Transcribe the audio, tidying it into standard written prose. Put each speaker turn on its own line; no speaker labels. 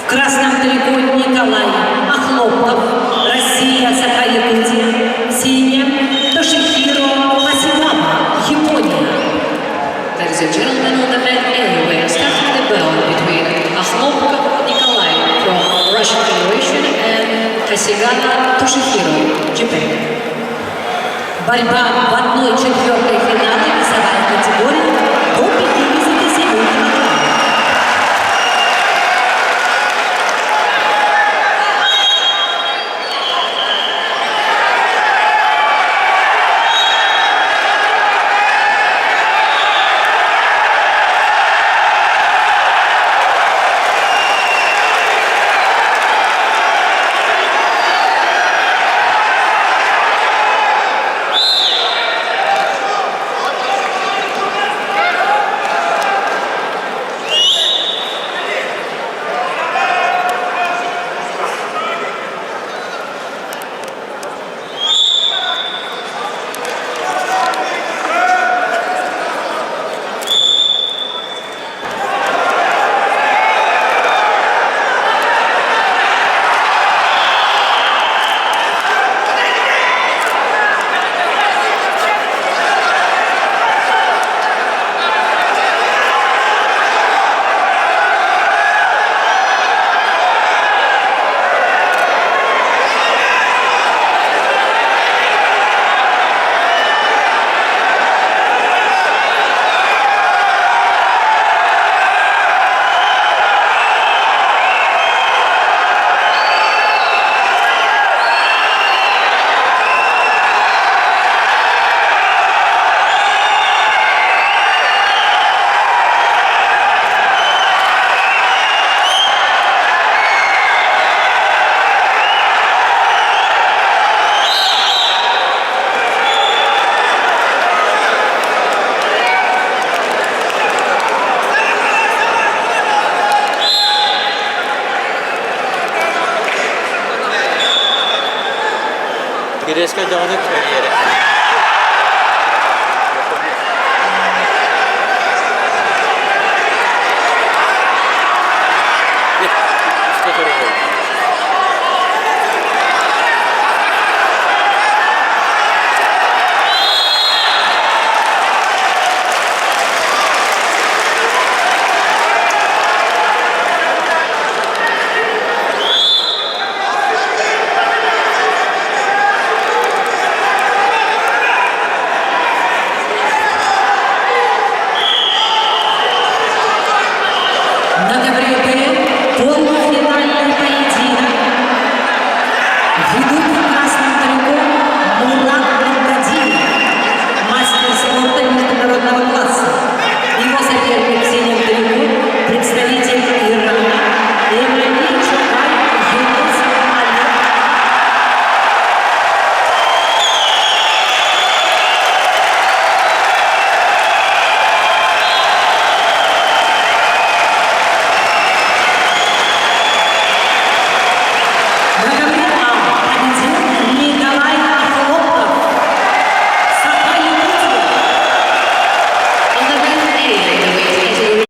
В красном трико Николай Охлопков, Россия, Саха-Якутия. В синем Тошихиро Хасигава, Япония.
Ladies and gentlemen, on the mat A, we are starting the bout between Okhlopkov Nikolai from Russian Federation and Hasegawa Toshihiro, Japan.
Борьба в 1/4 финала весовая категория до 57 килограммов.
Кириэскэ даҕаны кэлиэрэ. Истэ турабын.
На ковре Б полный.